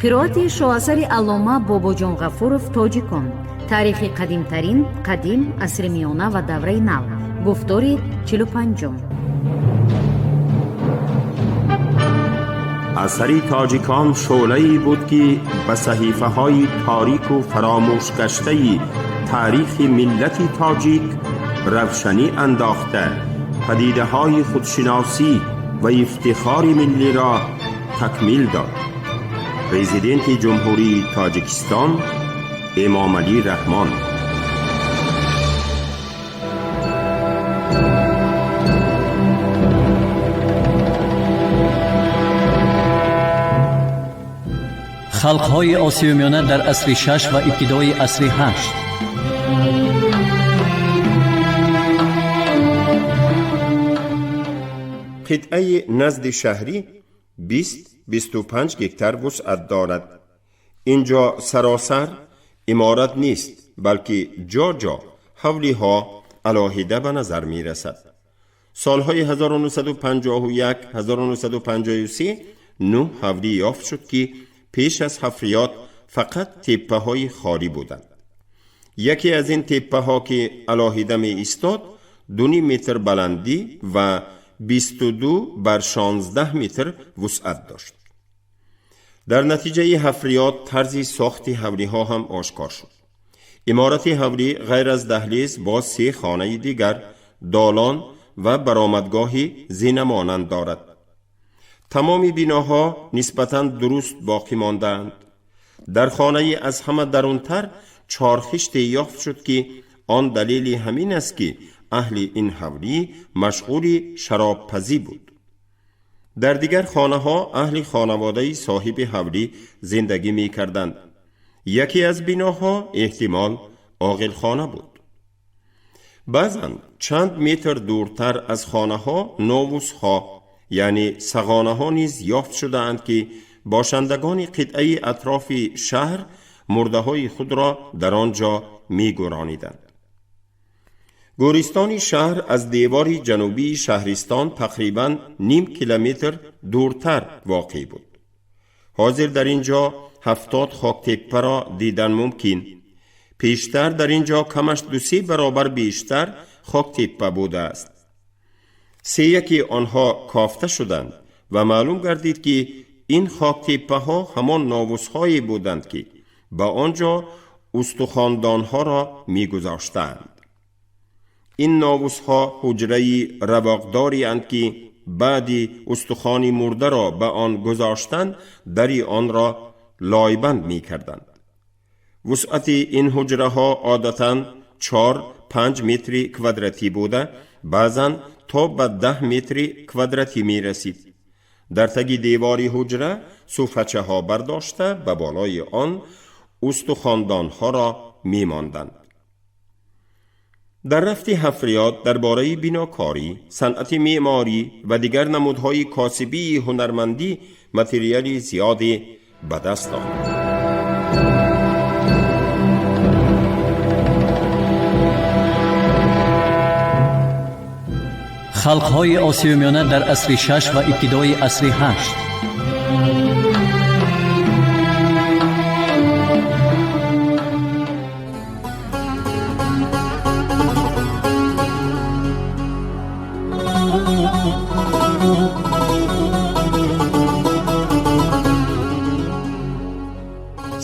Қироати шоҳасари аллома Бобоҷон Ғафуров «Тоҷикон. Таърихи қадимтарин, қадим, асри миёна ва давраи нав», гуфтори 45-ум. Асари «Тоҷикон» шӯълае буд, ки ба саҳифаҳои торику фаромӯшгаштаи таърихи миллати тоҷик равшанӣ андохта, падидаҳои худшиносӣ ва ифтихори миллиро такмил дод. Президенти Ҷумҳурии Тоҷикистон Эмомалӣ Раҳмон. Халқҳои Осиёи Миёна дар асри шаш ва ибтидои асри ҳашт. Қитъаи назди шаҳрӣ 20-25 гектар вусъат дорад. Ин ҷо саросар иморат нест, балки ҷо-ҷо ҳавлиҳо алоҳида ба назар мерасад. Солҳои 1951-1953 нӯҳ ҳавлӣ ёфт шуд, ки пеш аз ҳафриёт фақат теппаҳои холӣ буданд. Яке аз ин теппаҳо, ки алоҳида меистод, 2,5 метр баландӣ ва 22 бар 16 метр вусъат дошт. Дар натиҷаи ҳафриёт тарзи сохти ҳавлиҳо ҳам ошкор шуд. Иморати ҳавлӣ ғайр аз даҳлиз боз се хонаи дигар, долон ва баромадгоҳи зинамонанд дорад. Тамоми биноҳо нисбатан дуруст боқӣ мондаанд. Дар хонаи аз ҳама дарунтар чорхиште ёфт шуд, ки он далели ҳамин аст, ки аҳли ин ҳавлӣ машғули шаробпазӣ буд. Дар дигар хонаҳо аҳли хонаводаи соҳиби ҳавлӣ зиндагӣ мекарданд. Яке аз биноҳо эҳтимол оғилхона буд. Баъзан чанд метр дуртар аз хонаҳо новусҳо, яъне сағонаҳо низ ёфт шудаанд, ки бошандагони қитъаи атрофи шаҳр мурдаҳои худро дар он ҷо мегӯрониданд. Гӯристони шаҳр аз девори ҷанубии шаҳристон тақрибан ним километр дуртар воқеъ буд. Ҳозир дар ин ҷо 70 хоктеппаро дидан мумкин. Пештар дар ин ҷо камаш дусе баробар бештар хоктеппа будааст. Сеяки онҳо кофта шуданд ва маълум гардид, ки ин хоктеппаҳо ҳамон новусҳое буданд, ки ба он ҷо устухондонҳоро мегузоштаанд. Ин новусҳо ҳуҷраи равоқдорианд, ки баъди устухони мурдаро ба он гузоштанд, дари онро лойбанд мекарданд. Вусъати ин ҳуҷраҳо одатан 4-5 метри квадратӣ буда, баъзан то ба 10 метри квадратӣ мерасид. Дар таги девори ҳуҷра суфачаҳо бардошта, ба болои он устухондонҳоро мемонданд. Дар рафти ҳафриёт дар бораи бинокорӣ, санъати меъморӣ ва дигар намудҳои косибии ҳунармандӣ материали зиёде ба даст омад. Халқҳои Осиёи Миёна дар асри шаш ва ибтидои асри ҳашт.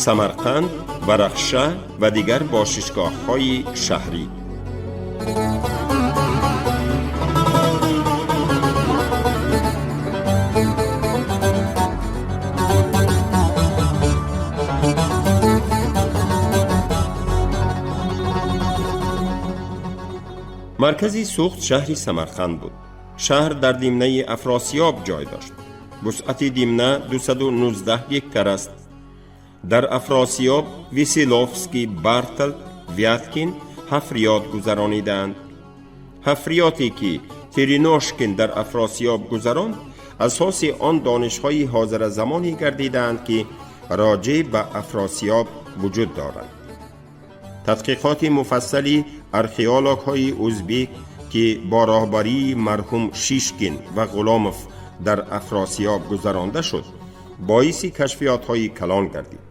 Самарқанд, Варахша ва дигар бошишгоҳҳои шаҳрӣ. Маркази Суғд шаҳри Самарқанд буд. Шаҳр дар димнаи Афросиёб ҷой дошт. Вусъати димна 219 гектар аст. Дар Афросиёб Веселовский, Бартл, Вяткин ҳафриёт гузаронидаанд. Ҳафриёте, ки Тереношкин дар Афросиёб гузаронд, асоси он донишҳои ҳозиразамоне гардидаанд, ки роҷеъ ба Афросиёб вуҷуд доранд. Тадқиқоти муфассали археологҳои ӯзбек, ки бо роҳбарии марҳум Шишкин ва Ғуломов дар Афросиёб гузаронда шуд, боиси кашфиётҳои калон гардид.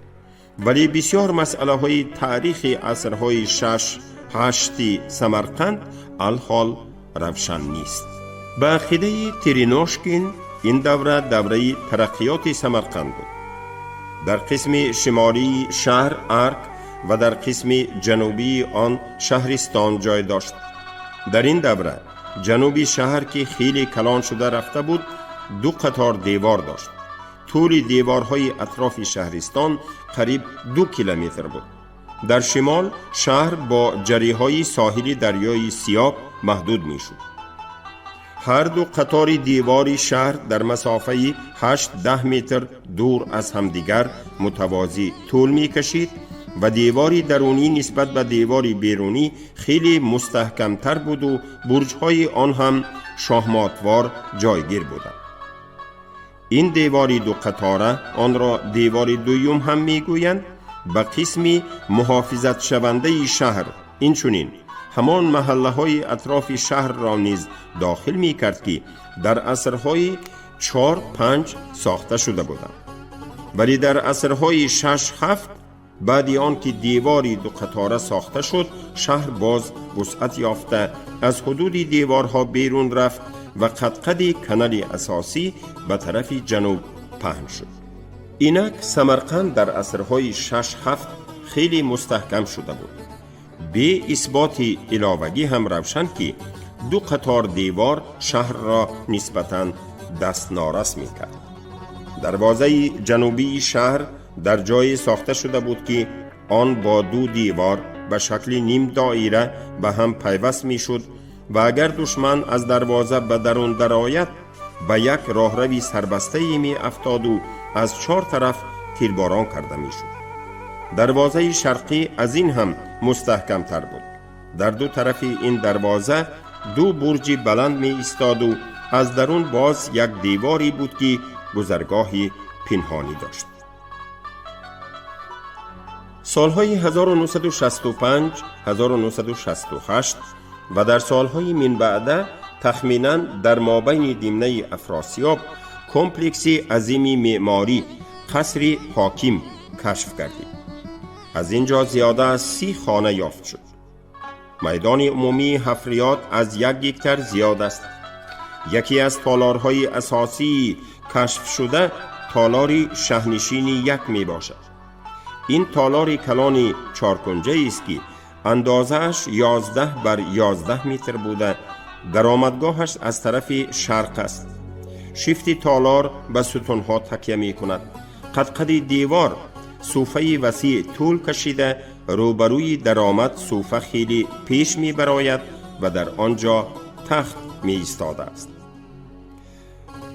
Вале бисёр масъалаҳои таърихи асрҳои шаш ҳашти Самарқанд алҳол равшан нест. Ба ақидаи Тереношкин, ин давра давраи тараққиёти Самарқанд буд. Дар қисми шимолии шаҳр арк ва дар қисми ҷанубии он шаҳристон ҷой дошт. Дар ин давра ҷануби шаҳр, ки хеле калон шуда рафта буд, ду қатор девор дошт. Тӯли деворҳои атрофи шаҳристон қариб 2 километр буд. Дар шимол шаҳр бо ҷариҳои соҳили дарёи Сиёб маҳдуд мешуд. Ҳар ду қатори девори шаҳр дар масофаи 8-10 метр дур аз ҳамдигар мутавозӣ тӯл мекашид ва девори дарунӣ нисбат ба девори берунӣ хеле мустаҳкамтар буду бурҷҳои он ҳам шоҳмотвор ҷойгир буданд. Ин девори дуқатора, онро девори дуюм ҳам мегӯянд, ба қисми муҳофизатшавандаи шаҳр, инчунин ҳамон маҳаллаҳои атрофи шаҳрро низ дохил мекард, ки дар асрҳои 4-5 сохта шуда буданд. Вале дар асрҳои 6-7, баъди он ки девори дуқатора сохта шуд, шаҳр боз вусъат ёфта, аз ҳудуди деворҳо берун рафт ва қадқади канали асосӣ ба тарафи ҷануб паҳн шуд. Инак, Самарқанд дар асрҳои 6-7 хеле мустаҳкам шуда буд. Бе исботи иловагӣ ҳам равшан, ки ду қатор девор шаҳрро нисбатан дастнорас мекард. Дарвозаи ҷанубии шаҳр дар ҷое сохта шуда буд, ки он бо ду девор ба шакли ним доира ба ҳам пайваст мешуд ва агар душман аз дарвоза ба дарун дарояд, ба як роҳрави сарбастае меафтоду аз чор тараф тирборон карда мешуд. Дарвозаи шарқӣ аз ин ҳам мустаҳкамтар буд. Дар ду тарафи ин дарвоза ду бурҷи баланд меистоду аз дарун боз як деворе буд, ки гузаргоҳи пинҳонӣ дошт. Солҳои 1965, 1968 ва дар солҳои минбаъда тахминан дар мобайни димнаи Афросиёб комплекси азими меъморӣ, қасри ҳоким, кашф гардид. Аз ин ҷо зиёда аз 30 хона ёфт шуд. Майдони умумии ҳафриёт аз 1 гектар зиёд аст. Яке аз толорҳои асосии кашфшуда толори шаҳнишини як мебошад. Ин толори калони чоркунҷаест, ки андозааш 11 бар 11 метр буда, даромадгоҳаш аз тарафи шарқ аст. Шифти толор ба сутунҳо такя мекунад. Қадқади девор суфаи васеъ тӯл кашида, рӯбарӯи даромад суфа хеле пеш мебарояд ва дар он ҷо тахт меистодааст.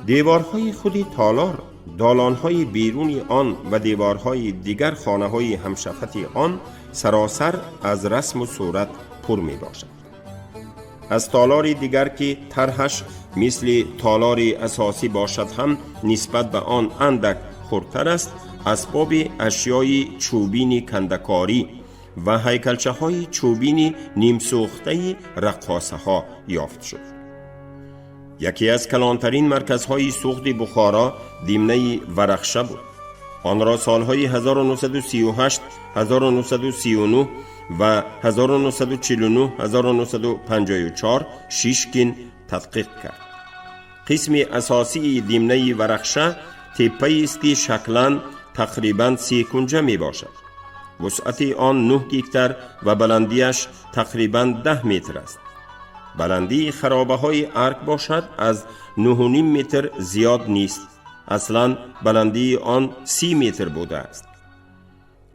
Деворҳои худи толор, долонҳои беруни он ва деворҳои дигар хонаҳои ҳамшафати он саросар аз расму сурат пур мебошад. Аз толори дигар, ки тарҳаш мисли толори асосӣ бошад ҳам, нисбат ба он андак хурдтар аст, асбоби ашёи чӯбини кандакорӣ ва ҳайкалчаҳои чӯбини нимсӯхтаи раққосаҳо ёфт шуд. Яке аз калонтарин марказҳои суғди Бухоро димнаи Варахша буд. Онро солҳои 1938, 1939 ва 1949, 1954 Шишкин тадқиқ кард. Қисми асосии димнаи Варахша теппаест, ки шаклан тақрибан секунҷа мебошад. Вусъати он 9 гектар ва баландиаш тақрибан 10 метр аст. Баландии харобаҳои арк бошад, аз 9,5 метр зиёд нест. Аслан баландии он 30 метр будааст.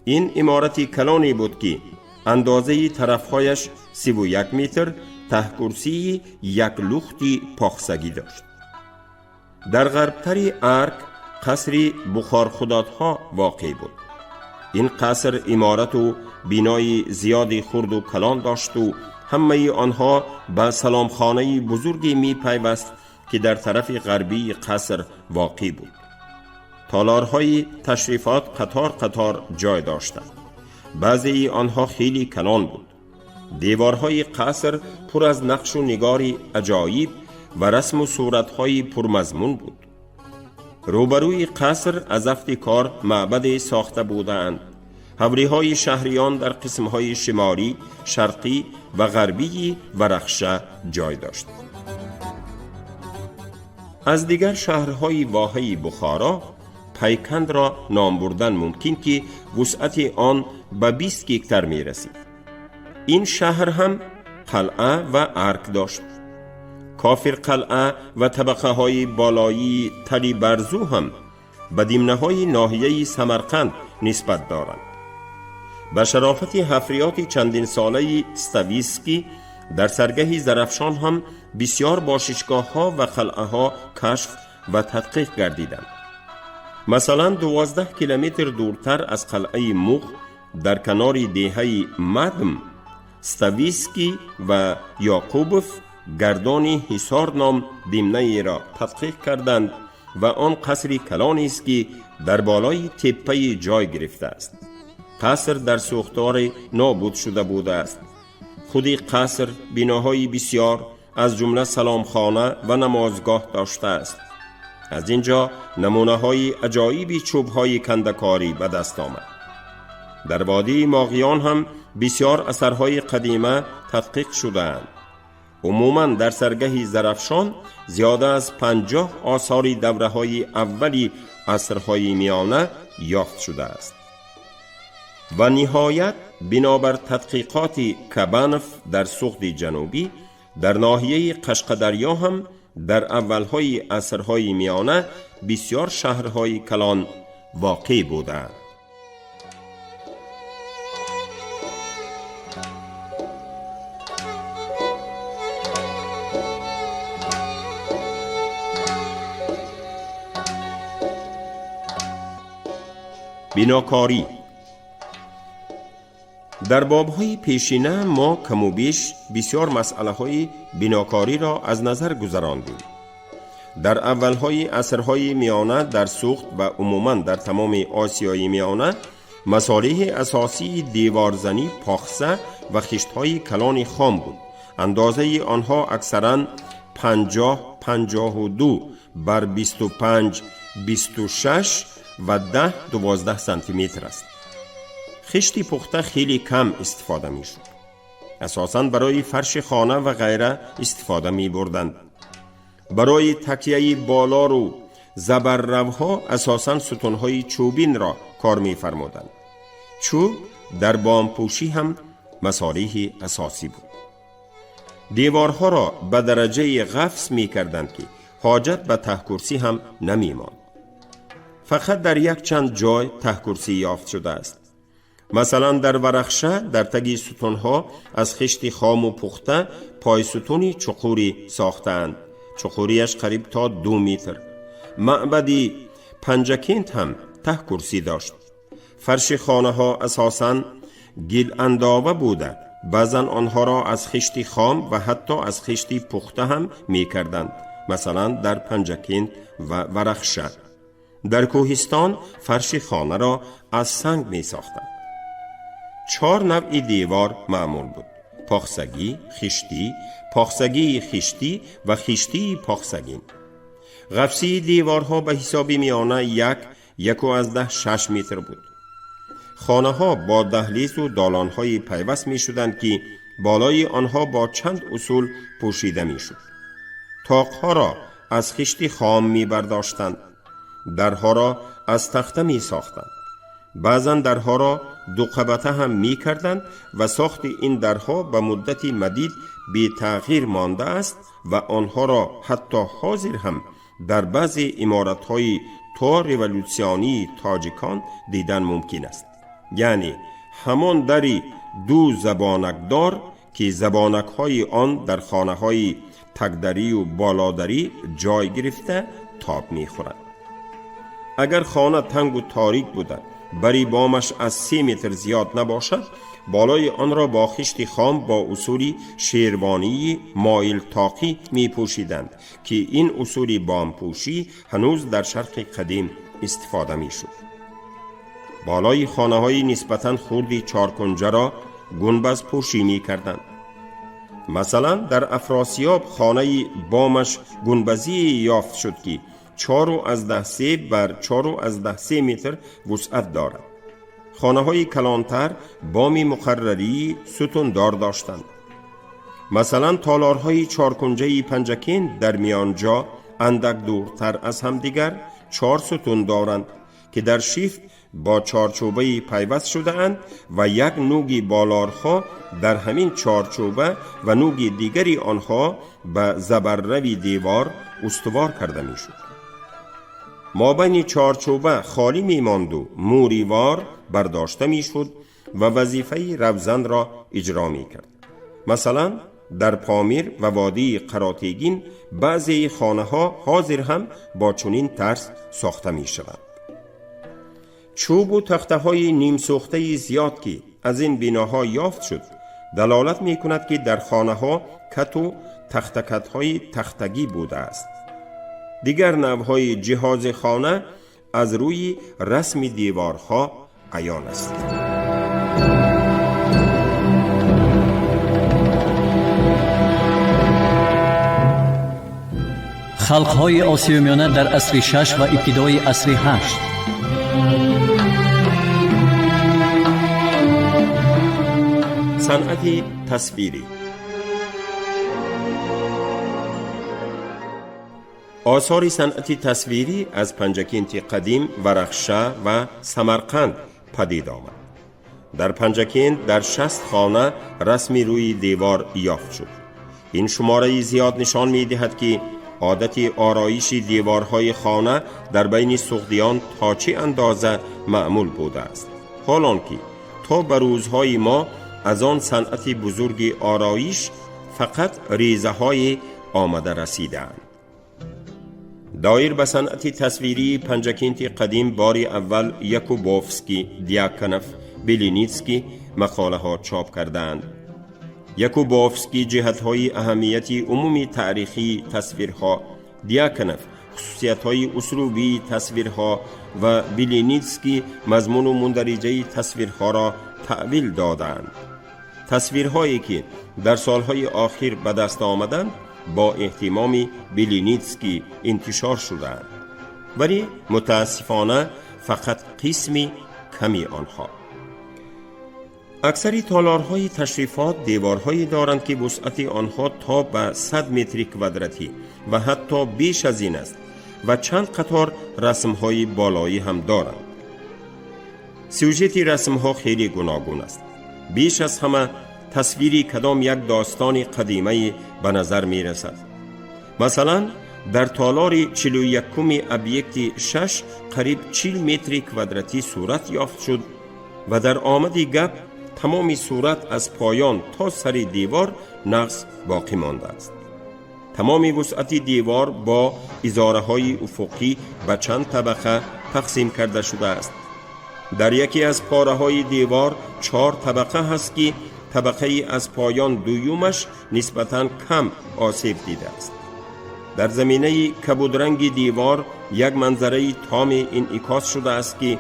Ин иморати калоне буд, ки андозаи тарафҳояш 31 метр, таҳкурсии як лухти похсагӣ дошт. Дар ғарбтари арк қасри бухорхудодҳо воқеъ буд. Ин қаср иморату бинои зиёди хурду калон дошту ҳамаи онҳо ба саломхонаи бузурге мепайваст, ки дар тарафи ғарбии қаср воқеъ буд. Толорҳои ташрифот қатор қатор ҷой доштанд. Баъзеи онҳо хеле калон буд. Деворҳои қаср пур аз нақшу нигори аҷоиб ва расму суратҳои пурмазмун буд. Рӯбарӯи қаср аз афти кор маъбаде сохта будаанд. Ҳавлиҳои шаҳриён дар қисмҳои шимолӣ, шарқӣ ва ғарбии Варахша ҷой дошт. Аз дигар шаҳрҳои воҳаи Бухоро Пайкандро ном бурдан мумкин, ки вусъати он ба 20 гектар мерасид. Ин шаҳр ҳам қалъа ва арк дошт. Кофир қалъа ва табақаҳои болоии Тали Барзу ҳам ба димнаҳои ноҳияи Самарқанд нисбат доранд. Ба шарофати ҳафриёти чандинсолаи Ставиский дар саргаҳи Зарафшон ҳам бисёр бошишгоҳҳо ва қалъаҳо кашф ва тадқиқ гардиданд. Масалан, 12 километр дуртар аз қалъаи Муғ дар канори деҳаи Мадм Ставиский ва Ёқубов гардони Ҳисор ном димнаеро тадқиқ карданд ва он қасри калонест, ки дар болои теппаи ҷой гирифтааст. Қаср дар сӯхторе нобуд шуда будааст. Худи қаср биноҳои бисёр, аз ҷумла саломхона ва намозгоҳ доштааст. Аз ин ҷо намунаҳои аҷоиби чӯбҳои кандакорӣ ба даст омад. Дар водии Моғиён ҳам бисёр асарҳои қадима тадқиқ шудаанд. Умуман дар саргаҳи Зарафшон зиёда аз 50 осори давраҳои аввали асрҳои миёна ёфт шудааст. Ва ниҳоят, бинобар тадқиқоти Кабанов дар Суғди Ҷанубӣ, дар ноҳияи Қашқадарё ҳам дар аввалҳои асрҳои миёна бисёр шаҳрҳои калон воқеъ будаанд. Бинокорӣ. Дар бобҳои пешина мо каму беш бисёр масъалаҳои бинокориро аз назар гузарондем. Дар аввалҳои асрҳои миёна дар Суғд ва умуман дар тамоми Осиёи Миёна масолеҳи асосии деворзанӣ похса ва хиштҳои калони хом буд. Андозаи онҳо аксаран 50 52 бар 25 26 ва 10 12 сантиметр аст. Хишти пухта хеле кам истифода мешуд. Асосан барои фарши хона ва ғайра истифода мебурданд. Барои такяи болору забарравҳо асосан сутунҳои чӯбинро кор мефармуданд. Чӯб дар бомпӯшӣ ҳам масолеҳи асосӣ буд. Деворҳоро ба дараҷаи ғафс мекарданд, ки ҳоҷат ба таҳкурсӣ ҳам намемонд. Фақат дар якчанд ҷой таҳкурсӣ ёфт шудааст. Масалан, дар Варахша дар таги сутунҳо аз хишти хому пухта пойсутуни чуқурӣ сохтаанд. Чуқуриаш қариб то 2 метр. Маъбади Панҷакент ҳам таҳкурсӣ дошт. Фарши хонаҳо асосан гиландова буда, баъзан онҳоро аз хишти хом ва ҳатто аз хишти пухта ҳам мекарданд, масалан дар Панҷакент ва Варахша. Дар кӯҳистон фарши хонаро аз санг месохтанд. 4 навъи девор маъмул буд: похсагӣ, хиштӣ, похсагии хиштӣ ва хиштии похсагин. Ғафсии деворҳо ба ҳисоби миёна 1-1.6 метр буд. Хонаҳо бо даҳлизу долонҳои пайваст мешуданд, ки болои онҳо бо чанд усул пӯшида мешуд. Тоқҳоро аз хишти хом мебардоштанд, дарҳоро аз тахта месохтанд. Баъзан дарҳоро дуқабата ҳам мекарданд ва сохти ин дарҳо ба муддати мадид бетағйир мондааст ва онҳоро ҳатто ҳозир ҳам дар баъзе иморатҳои то революсионии тоҷикон дидан мумкин аст. Яъне ҳамон дари ду забонакдор, ки забонакҳои он дар хонаҳои такдарию болодарӣ ҷой гирифта тоб мехӯрад. Агар хона тангу торик буда, бари бомаш аз 3 метр зиёд набошад, болои онро бо хишти хом бо усули шервонии моилтоқӣ мепӯшиданд, ки ин усули бомпӯшӣ ҳанӯз дар Шарқи Қадим истифода мешуд. Болои хонаҳои нисбатан хурди чоркунҷаро гунбазпӯшӣ мекарданд. Масалан, дар Афросиёб хонаи бомаш гунбазие ёфт шуд, ки 4,3 бар 4,3 метр вусъат дорад. Хонаҳои калонтар боми муқаррарии сутундор доштанд. Масалан, толорҳои чоркунҷаи Панҷакент дар миёнҷо андак дуртар аз ҳамдигар 4 сутун доранд, ки дар шифт бо чорчӯбаи пайваст шудаанд ва як нуги болорҳо дар ҳамин чорчӯба ва нуги дигари онҳо ба забаррави девор устувор карда мешуд. Мобайни чорчӯба холӣ мемонду мӯривор бардошта мешуд ва вазифаи равзанро иҷро мекард. Масалан, дар Помир ва водии Қаротегин баъзеи хонаҳо ҳозир ҳам бо чунин тарз сохта мешаванд. Чӯбу тахтаҳои нимсӯхтаи зиёд, ки аз ин биноҳо ёфт шуд, далолат мекунад, ки дар хонаҳо кату тахтакатҳои тахтагӣ будааст. Дигар навъҳои ҷиҳози хона аз рӯи расми деворҳо аён аст. Халқҳои Осиёи Миёна дар асри шаш ва ибтидои асри ҳашт. Санъати тасвирӣ. Осори санъати тасвирӣ аз Панҷакенти қадим, Варахша ва Самарқанд падид омад. Дар Панҷакент дар 60 хона расми рӯи девор ёфт шуд. Ин шумораи зиёд нишон медиҳад, ки одати ороиши деворҳои хона дар байни суғдиён то чӣ андоза маъмул будааст. Ҳолон ки то ба рӯзҳои мо аз он санъати бузурги ороиш фақат резаҳое омада расидаанд. Доир ба санъати тасвирии Панҷакенти қадим бори аввал Якубовский, Дьяконов, Беленицкий мақолаҳо чоп кардаанд. Якубовский ҷиҳатҳои аҳамияти умуми таърихии тасвирҳо, Дьяконов хусусиятҳои услубии тасвирҳо ва Беленицкий мазмуну мундариҷаи тасвирҳоро таъвил додаанд. Тасвирҳое, ки дар солҳои охир ба даст омаданд, бо эҳтимоми Беленицкий интишор шудаанд, вале мутаассифона фақат қисми ками онҳо. Аксари толорҳои ташрифот деворҳое доранд, ки вусъати онҳо то ба 100 метри квадратӣ ва ҳатто беш аз ин аст ва чанд қатор расмҳои болоӣ ҳам доранд. Сюжети расмҳо хеле гуногун аст. Беш аз ҳама тасвири кадом як достони қадимае ба назар мерасад. Масалан, дар толори 41-уми объекти 6 қариб 40 метри квадратӣ сурат ёфт шуд ва дар омади гап тамоми сурат аз поён то сари девор нақс боқӣ мондааст. Тамоми вусъати девор бо изораҳои уфуқӣ ба чанд табақа тақсим карда шудааст. Дар яке аз пораҳои девор 4 табақа ҳаст, ки табақаи аз поён дуюмаш нисбатан кам осеб дидааст. Дар заминаи кабудранги девор як манзараи томе инъикос шудааст, ки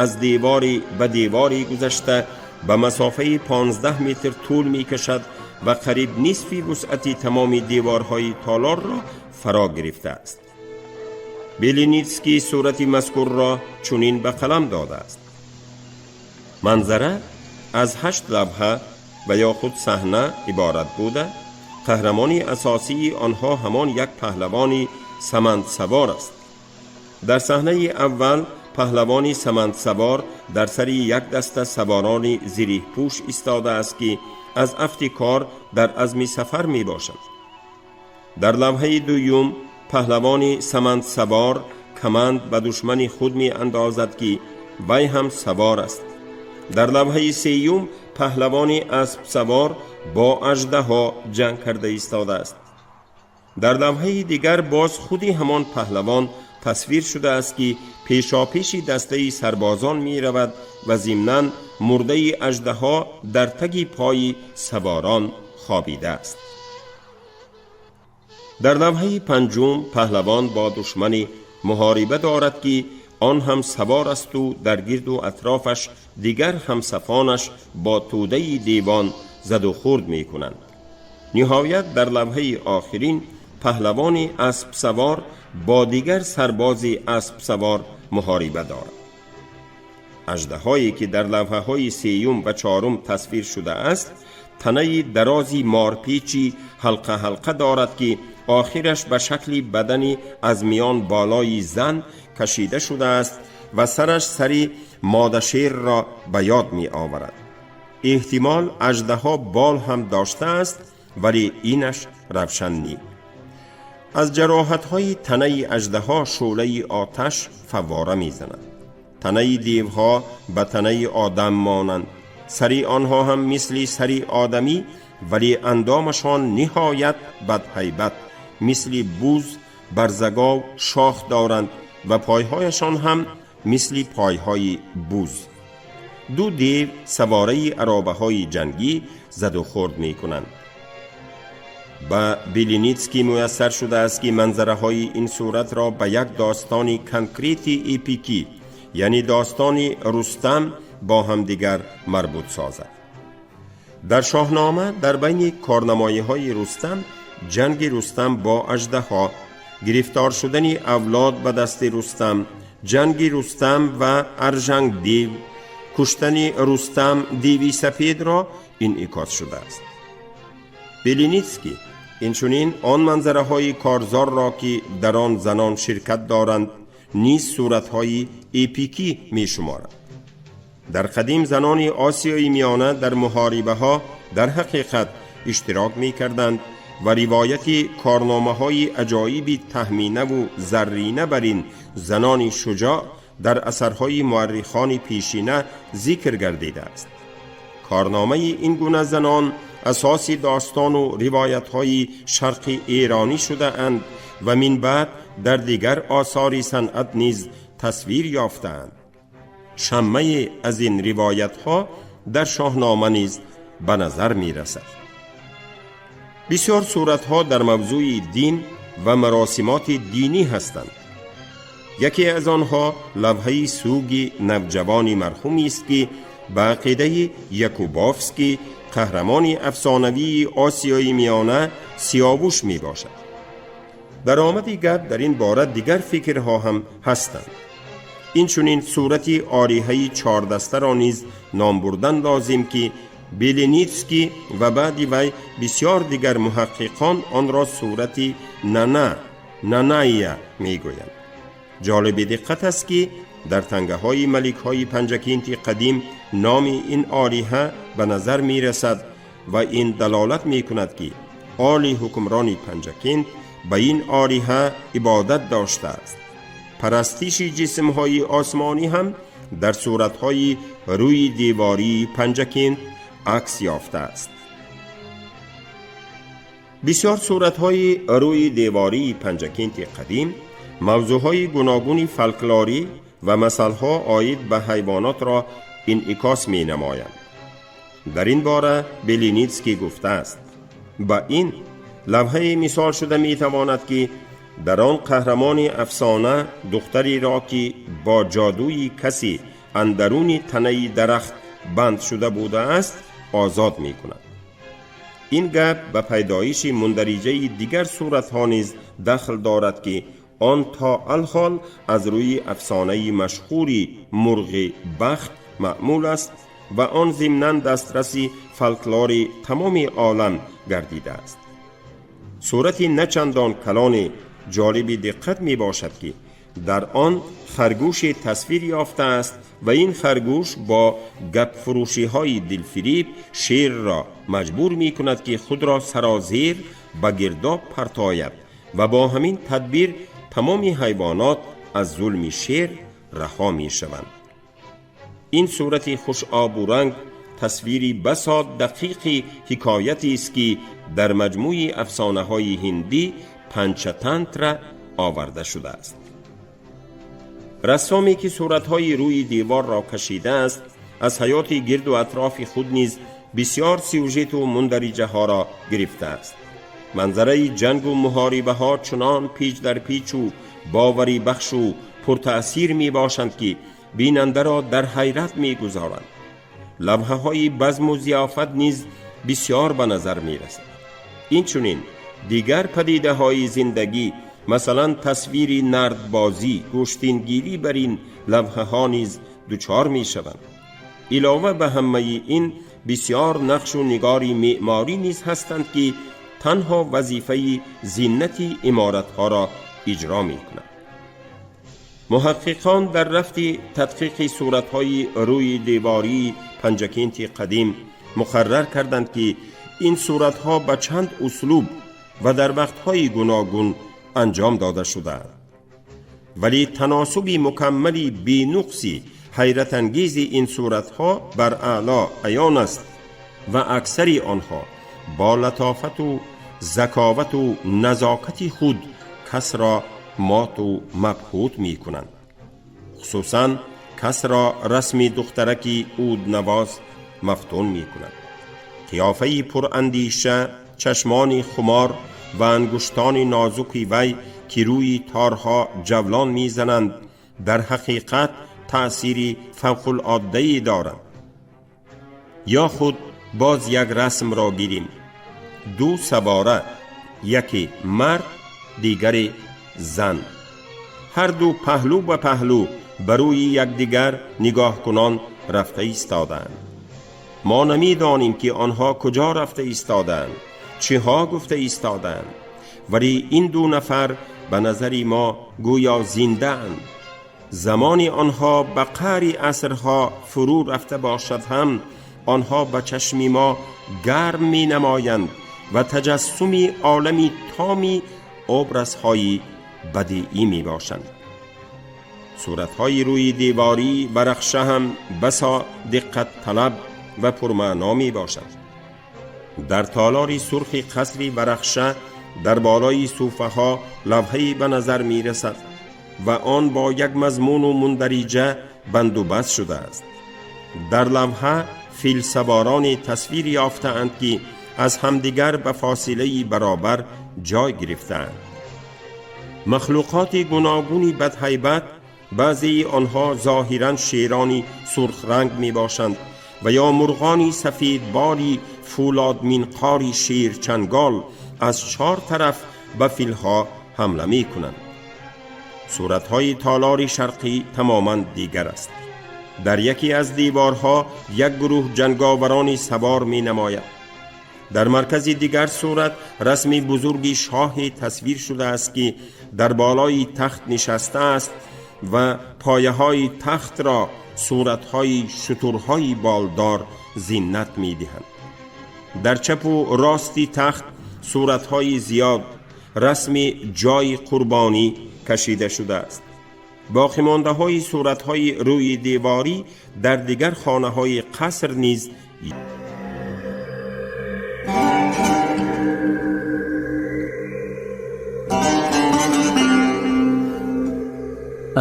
аз девори ба девори гузашта ба масофаи 15 метр тӯл мекашад ва қариб нисфи вусъати тамоми деворҳои толорро фаро гирифтааст. Беленицкий сурати мазкурро чунин ба қалам додааст. Манзара аз 8 лавҳа ва ё худ саҳна иборат буда, қаҳрамони асосии онҳо ҳамон як паҳлавони самандсавор аст. Дар саҳнаи аввал паҳлавони самандсавор дар сари як даста саворони зиреҳпӯш истодааст, ки аз афти кор дар азми сафар мебошанд. Дар лавҳаи дуюм паҳлавони самандсавор каманд ба душмани худ меандозад, ки вай ҳам савор аст. Дар лавҳаи сеюм паҳлавони аспсавор бо аждаҳо ҷанг карда истодааст. Дар лавҳаи дигар боз худи ҳамон паҳлавон тасвир шудааст, ки пешопеши дастаи сарбозон меравад ва зимнан мурдаи аждаҳо дар таги пои саворон хобидааст. Дар лавҳаи панҷум паҳлавон бо душмани муҳориба дорад, ки Он ҳам савор асту дар гирду атрофаш дигар ҳамсафонаш бо тӯдаи девон заду хурд мекунанд. Ниҳоят, дар лавҳаи охирин паҳлавони аспсавор бо дигар сарбози аспсавор муҳориба дорад. Аждаҳое ки дар лавҳаҳои сеюм ва чорум тасвир шудааст, танаи дарози морпечи ҳалқа ҳалқа дорад, ки охираш ба шакли бадани аз миён болои зан кашида шудааст ва сараш сари модашерро ба ёд меоварад. Эҳтимол, аждаҳо бол ҳам доштааст, вале инаш равшан нӣ. Аз ҷароҳатҳои танаи аждаҳо шӯълаи оташ фаввора мезанад. Танаи девҳо ба танаи одам монанд, сари онҳо ҳам мисли сари одамӣ, вале андомашон ниҳоят бадҳайбат, мисли буз, барзагов шох доранд ва пойҳояшон ҳам мисли пойҳои буз. Ду дев савораи аробаҳои ҷангӣ заду хурд мекунанд. Ба Беленицкий муяссар шудааст, ки манзараҳои ин суратро ба як достони конкрети эпикӣ, яъне достони Рустам, бо ҳамдигар марбут созад. Дар Шоҳнома дар байни корнамоиҳои Рустам ҷанги Рустам бо аждаҳо, гирифтор шудани авлод ба дасти Рустам, ҷанги Рустам ва Аржанг дев, куштани Рустам деви сафедро инъикос шудааст. Беленицкий инчунин он манзараҳои корзорро, ки дар он занон ширкат доранд, низ суратҳои эпикӣ мешуморад. Дар қадим занони Осиёи Миёна дар муҳорибаҳо дар ҳақиқат иштирок мекарданд ва ривояти корномаҳои аҷоиби Таҳминаву Заррина бар ин занони шуҷоъ дар асарҳои муаррихони пешина зикр гардидааст. Корномаи ин гуна занон асоси достону ривоятҳои шарқи эронӣ шудаанд ва минбаъд дар дигар осори санъат низ тасвир ёфтаанд. Шаммае аз ин ривоятҳо дар Шоҳнома низ ба назар мерасад. Бисёр суратҳо дар мавзӯи дин ва маросимоти динӣ ҳастанд. Яке аз онҳо лавҳаи сӯги навҷавони марҳумист, ки ба ақидаи Якубовский қаҳрамони афсонавии Осиёи Миёна Сиёвуш мебошад. Дар омади гап дар ин бора дигар фикрҳо ҳам ҳастанд. Инчунин сурати ориҳаи чордастаро низ ном бурдан лозим, ки Беленицкий ва баъди вай бисёр дигар муҳаққиқон онро сурати Нана, Наная мегӯянд. Ҷолиби диққат аст, ки дар тангаҳои маликҳои Панҷакенти қадим номи ин олиҳа ба назар мерасад ва ин далолат мекунад, ки оли ҳукмрони Панҷакент ба ин олиҳа ибодат доштааст. Парастиши ҷисмҳои осмонӣ ҳам дар суратҳои рӯи девории Панҷакент акс ёфтааст. Бисёр суратҳои рӯи девории Панҷакенти қадим мавзӯъҳои гуногуни фолклорӣ ва масалҳо оид ба ҳайвонотро инъикос менамоянд. Дар ин бора Беленицкий гуфтааст: ба ин лавҳае мисол шуда метавонад, ки дар он қаҳрамони афсона духтареро, ки бо ҷодуи касе андаруни танаи дарахт банд шуда будааст, озод мекунад. Ин гап ба пайдоиши мундариҷаи дигар суратҳо низ дахл дорад, ки он то алҳол аз рӯи афсонаи машҳури мурғи бахт маъмул аст ва он зимнан дастраси фолклори тамоми олам гардидааст. Сурати начандон калоне ҷолиби диққат мебошад, ки дар он харгӯше тасвир ёфтааст ва ин харгӯш бо гапфурӯшиҳои дилфириб шерро маҷбур мекунад, ки худро сарозер ба гирдоб партояд ва бо ҳамин тадбир тамоми ҳайвонот аз зулми шер раҳо мешаванд. Ин сурати хушобу ранг тасвири басо дақиқи ҳикоятест, ки дар маҷмӯи афсонаҳои ҳиндӣ Панчатантра оварда шудааст. Рассоме, ки суратҳои рӯи деворро кашидааст, аз ҳаёти гирду атрофи худ низ бисёр сюжету мундариҷаҳоро гирифтааст. Манзараи ҷангу муҳорибаҳо чунон печ дар печу боварибахшу пуртаъсир мебошанд, ки бинандаро дар ҳайрат мегузоранд. Лавҳаҳои базму зиёфат низ бисёр ба назар мерасад. Инчунин дигар падидаҳои зиндагӣ, масалан тасвири нардбозӣ, гӯштингирӣ бар ин лавҳаҳо низ дучор мешаванд. Илова ба ҳамаи ин, бисёр нақшу нигори меъморӣ низ ҳастанд, ки танҳо вазифаи зинати иморатҳоро иҷро мекунанд. Муҳаққиқон дар рафти тадқиқи суратҳои рӯи девории Панҷакенти қадим муқаррар карданд, ки ин суратҳо ба чанд услуб ва дар вақтҳои гуногун анҷом дода шудаанд, вале таносуби мукаммали бенуқси ҳайратангези ин суратҳо бар аъло аён аст ва аксари онҳо бо латофату заковату назокати худ касро моту мабҳут мекунанд. Хусусан касро расми духтараки уднавоз мафтун мекунад. Қиёфаи пурандиша, чашмони хумор ва ангуштони нозуки вай, ки рӯи торҳо ҷавлон мезананд, дар ҳақиқат таъсири фавқулоддае доранд. Ё худ боз як расмро гирем: ду савора, яке мард, дигаре зан, ҳар ду паҳлӯ ба паҳлӯ ба рӯи якдигар нигоҳкунон рафта истодаанд. Мо намедонем, ки онҳо куҷо рафта истодаанд, чиҳо гуфта истодаанд, вале ин ду нафар ба назари мо гӯё зиндаанд. Замони онҳо ба қаъри асрҳо фурӯ рафта бошад ҳам, онҳо ба чашми мо гарм менамоянд ва таҷассуми олами томи образҳои бадеӣ мебошанд. Суратҳои рӯи деворӣ ва рахша ҳам басо диққатталаб ва пурмаъно мебошанд. Дар толори сурхи қасри Варахша дар болои суфаҳо лавҳае ба назар мерасад ва он бо як мазмуну мундариҷа бандубаст шудааст. Дар лавҳа филсавороне тасвир ёфтаанд, ки аз ҳамдигар ба фосилаи баробар ҷой гирифтаанд. Махлуқоти гуногуни бадҳайбат, баъзеи онҳо зоҳиран шерони сурхранг мебошанд ва ё мурғони сафедбори фӯлодминқори шерчангол, аз чор тараф ба филҳо ҳамла мекунанд. Суратҳои толори шарқӣ тамоман дигар аст. Дар яке аз деворҳо як гурӯҳ ҷанговарони савор менамояд. Дар маркази дигар сурат расми бузурги шоҳе тасвир шудааст, ки дар болои тахт нишастааст ва пояҳои тахтро суратҳои шутурҳои болдор зинат медиҳанд. Дар чапу рости тахт суратҳои зиёд, расми ҷойи қурбонӣ кашида шудааст. Боқимондаҳои суратҳои рӯи деворӣ дар дигар хонаҳои қаср низ.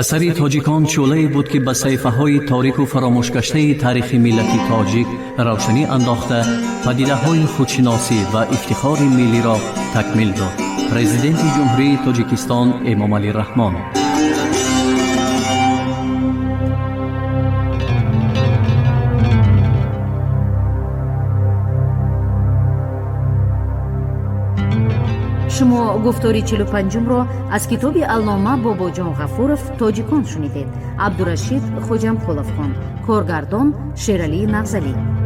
Асари тоҷикон шӯълае буд, ки ба саҳифаҳои торику фаромӯшгаштаи таърихи миллати тоҷик равшанӣ андохта, падидаҳои худшиносӣ ва ифтихори миллиро такмил дод. Президенти Ҷумҳурии Тоҷикистон Эмомалӣ Раҳмон. Шумо гуфтори 45-умро аз китоби аллома Бобоҷон Ғафуров «Тоҷикон» шунидед. Абдурашид Хоҷамқулов хонд, коргардон Шералии Нағзалӣ.